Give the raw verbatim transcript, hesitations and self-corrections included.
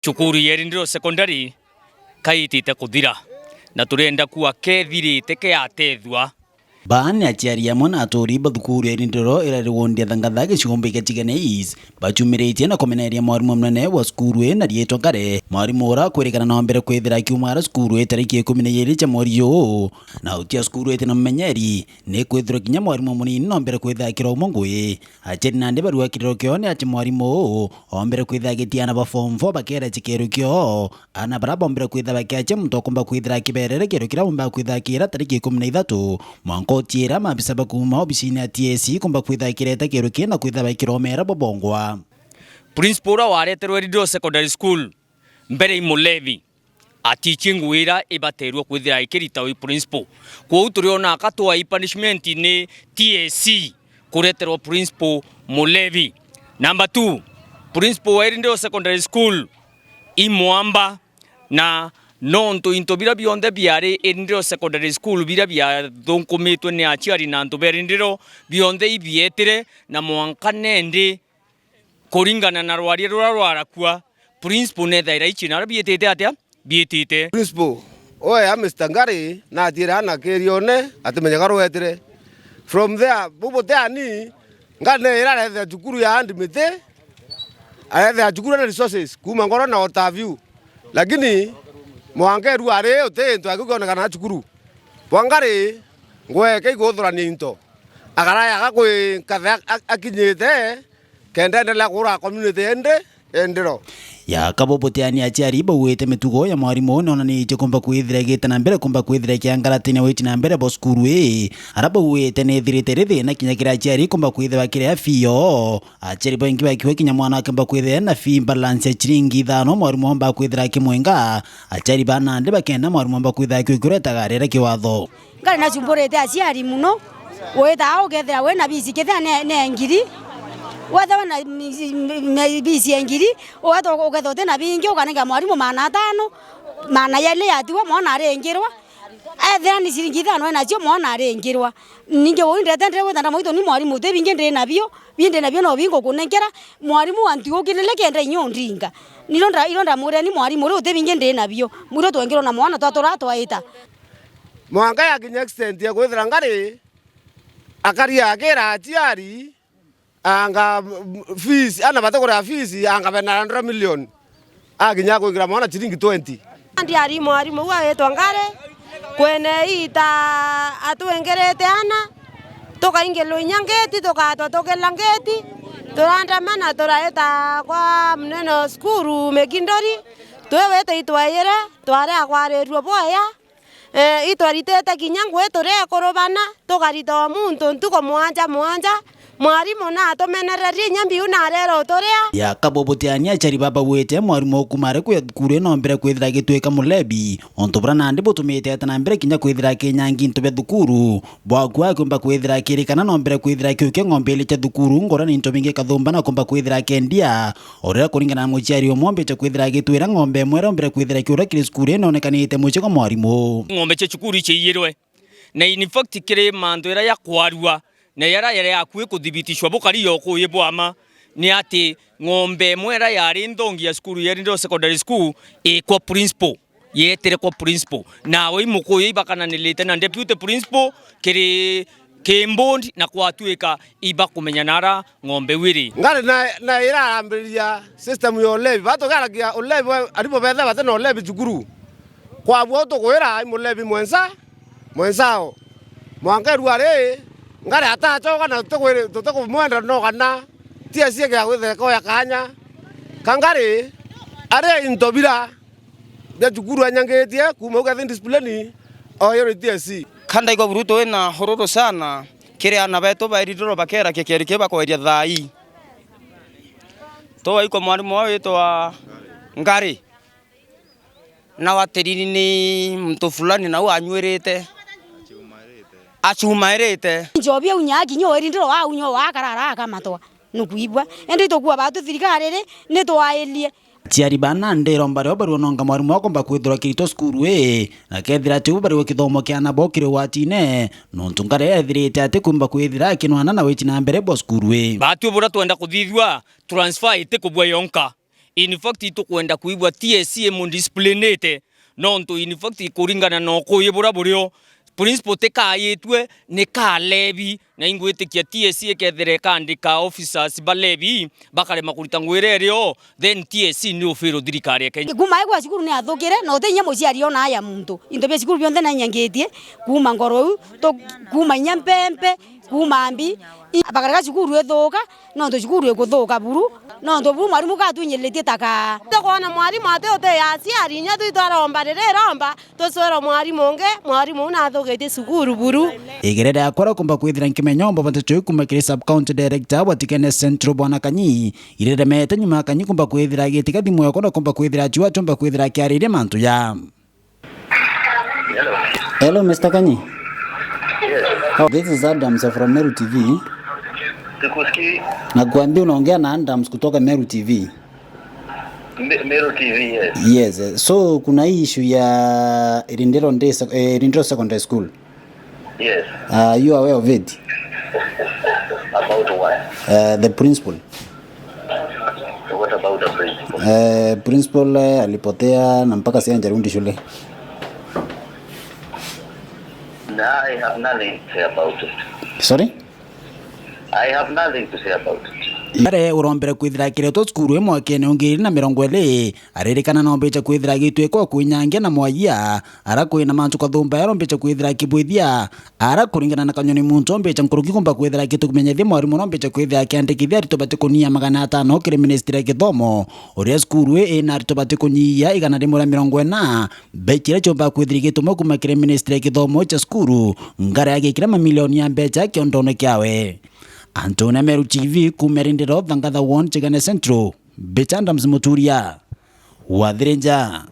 Cukuru ya Irindiro Secondary kaitite kuthira, na turenda kuuga kethirite kiatethua. Baa ni aciari amwe na aturi ba thukuru ya Irindiro ira rwondia Thangatha gicigo mbika Tigania East, bachumiritie na kumeneria mwarimu munene wa cukuru ii na riitwa Ngare. Mwarimu ura akwirikana na mbere kwithira akiuma ara cukuru ii tariki ikumi na ijiri cia mweri juu, na utia cukuru iti na mumenyeri, ni kwithirwa kinya mwarimu munini na mbere kwithira akira umwe ngui. Aciari nandi barua kiriro kiao ni ati mwarimu uu ombere kwithira agitiana ba form four bakeera kiro kiao. Ana bara bombere kwithira bakiacia muntu akumba kwithira akiberere kiro kiria bomba kwithira akira tariki ikumi na ithatu, mwanka utiira maabisa bakuuma obisine ya T S C kumba kwithira kireta kiro kii na kwithira bakiromera bobongwa. Principal uria wareterwe Ridro Secondary School mbere i mulevi, atichi ngui iria ibaterwe kwithira ikirita wi principal. Kwou turiona akatwa i punishment ni T S C kureterwa principal mulevi. Number two, principal wa Irindiro Secondary School i mwamba, na nontu into biria bionthe biari Irindiro Secondary School biria biathunkumitwe ni aciari na antu ba Irindiro bionthe ibietire, na mwanka nendi kuringana na rwaria ruria rwarakua, principal nethaira ici naria biitite atia? Biitite. Principal, oya Mister Ngari, na atiire ana kirione, atimenyaga rwetire. From there, bubu te ani, Ngari ne ira arethea cukuru ya Andimiti, arethea cukuru na resources, kuuma Ngoro na Waterview. Lakini, mwanka eru ari, uti into akiu kionekana cukuru. Bwa Ngari, ngweke iguthurania into. Akaraya agakwi nkathe ak-, ak-, akinyite, kenda endelea kuura community ende, endero. Ya kabo butiani aciari bauite mitugo ya mwarimu nonanitie kumba kwithira igite na mbere kumba kwithira ikiangaratine witi na mbere bo cukuru ii. Ara bauite ni ithirite ri thina kinya kiri aciari kumba kwithira kiria fio. Aciari baingi bakiuga kinya mwana akimba kwithira na fee balance ya chiringi ithano mwarimu omba kwithira akimwenga. Aciari ba nandi bakenda mwarimu omba kwithira akiukuretaga rira kiwatho. Ngari nacumburite aciari muno, wita ukethira wina bisi kethira ne, ne ngiri, wethira wina mi-, mi-, mi-, bisi ya ngiri, wethira ukethira utina bingi, ukanenga mwarimu maana atano, maana yeli yatiwa, mwana aringirwa. Ethira ni ciringi ithano enacio, mwana aringirwa. Ningi uu ndete ndire gwita ndamwita ni mwarimu, uti bingi ndi nabio, bi ndi nabio no bingukunenkera, mwarimu antu ukirire kenda inya undinga. Niro ndira, iro ndamwira ni mwarimu, ri uti bingi ndi nabio, mwiro twengirwa na mwana twatura twaita. Mwanka yakinya extent ya kwithira Ngari akari akira aciari, anga, m-, fees, ana batigura fees, anga bena hundred million. Akinya kwingira mwana chiringi twenty. Ndiari mwarimu uu aitwa Ngari, kwene ita atwingirite ana, tukaingirwa inya ngeti, tukatwa tukila ngeti, turandamana turaita kwa munene o cukuru Mikindori, twi wita itwaiyire, twari akwarirua bwaya. Eh, itwaritite kinya ngui turi ekuru bana, tukarita o muntu ntuku mwanja mwanja, mwarimu natumenererie inya mbiu narera uturia. Ya kabo butiani aciari baba bauite mwarimu ukuuma ari kuya thukuru ino mbere kwithira agitwika mulebi, untu bura nandi butumite eta na mbere kinya kwithira akinyangi into bia thukuru. Bwaku akiumba kwithira akirikana no mbere kwithira akiukia ng'ombe ili cia thukuru, ngora ni into bingi kathumba na kumba kwithira akendia. Uria kuringana na muciari umwe ombite kwithira agitwira ng'ombe imwe iria ombire kwithira ikiura kiri cukuru inonekanite mucii kwa mwarimu. Ng'ombe cia cukuru iciiyirwe. Na in fact kiri mantu iria ya kwarua na yara yari akui kuthibitishwa bukari yo kuyi bwama ni ati ng'ombe imwe iria yari nthongi ya cukuru ya Irindiro Secondary School ikwa principal. Yeetire kwa principal. Nawe i mukuyu ibakananirite na deputy principal kiri ki board na kwatuika ibakumenya nara ng'ombe iu iri. Ngari na, na irarambiriria system ya ulevi. Ba tugeragia ulevi, arimu betha bati na ulevi cukuru. Kwabua utukwira i mulevi mwensa, mwensao. Mwanka irua ri, Ngari atacoka na tutikwiri-, tutikumwenda no kana ti aciege ya gwitheka ya kanya. Ka Ngari, ari into bira bia cukuru anyangitie kuuma ugathi discipline o yuri T S C. Ka ndaigua burutu wina hururu sana kiri ana betu ba Irindiro bakera kikeri kii bakweria thaa ii. Tuwaikwa mwarimu wao witwa Ngari. Na watiriri ni muntu fulani nau anyuirite. Acumairite. Njobi au nyakinyo Irindiro wa unyo wa karara akamatwa. Nukuigua. Indi tukua batu thirikari ri, ni twairie. Aciari bana ndiro mbario barua nonga mwarimu akomba kwithirwa kirito cukuru ii, na kethira ati u barua kithomo kia ana bo kiri ugwatine, nontu Ngari ethirite ati kumba kwithira akinwana na witi na mbere bwa cukuru ii. Batu bura twenda kuthithua transfer iti kubua yonka. In fact, itukwenda kwigua T S C imudisciplinate, nontu in fact, kuringana na ukuyi buria burio, principal tikaayitue ni kalevi, na ingwitikia T S C ikethira ikandika officers balevi, bakarema kurita ngugi iria irio, then T S C ni ufiru thirikari ya Kenya. Kuma aigwa cukuru ni athukire, na uti inya muciari ona aya muntu. Into bia cukuru bionthe na inyangitie, kuma ngorou, tu-, kuma inya mpempe, kuma mbi, i-, bakarega cukuru ithuka, nontu cukuru ikuthuka buru, nontu buru mwarimu katunyiriritie taka. Tukwona mwarimu ati uti aciari, inya twi twaromba riri iromba, tucwirwa mwarimu ungi, mwarimu uu nathukitie cukuru buru. Igerere yakwa ria kumba kwithira nkimenya umba bata cui kuma kiri sub county director wa Tigania Central Bwana Kanyi, ireremete nyuma ya Kanyi kumba kwithira agitiga thimu yakwa na kumba kwithira acua acumba kwithira akiariria mantu ya. Hello. Hello, Mister Kanyi. Yes. Oh, this is Adams from Meru T V. Sikusikii. Nakuambia unaongea na Adams kutoka Meru T V. Me-, Meru T V, yes. Yes, eh, so kuna hii issue ya Irindiro Day Sec-, eh, Irindiro Secondary School. Yes. Are you aware of it? About what? Eh, the principal. What about the principal? Eh, principal, eh, alipotea na mpaka sasa hajarudi shule. No, I have nothing to say about it. Sorry? I have nothing to say about it. Mbere urombere kwithira akiretwo cukuru i mwakene wa ngiri na mirongo iri, aririkana na ombicha kwithira agitwikwa kwinyangia na mwaia, ara kwina mantu kathumba ya ombicha kwithira akibwithia, ara kuringana na Kanyoni muntu ombicha nkuruki kumba kwithira akitukumenyethia mwarimu na ombicha kwithira akiandikithia aritwa batikunyia magana atano kiri ministry ya githomo, uria cukuru ii ina aritwa batikunyia igana rimwe ria mirongo ina, mbecha iria ciumba kwithira igituma kuma kiri ministry ya githomo cha cukuru, ngara ya gikira mamilioni ya mbecha kiondone kiawe. Antonia Meru T V kuma Irindiro, Thangatha Ward, Tigania Central, mbicha Adams Muturia, Wathirinja.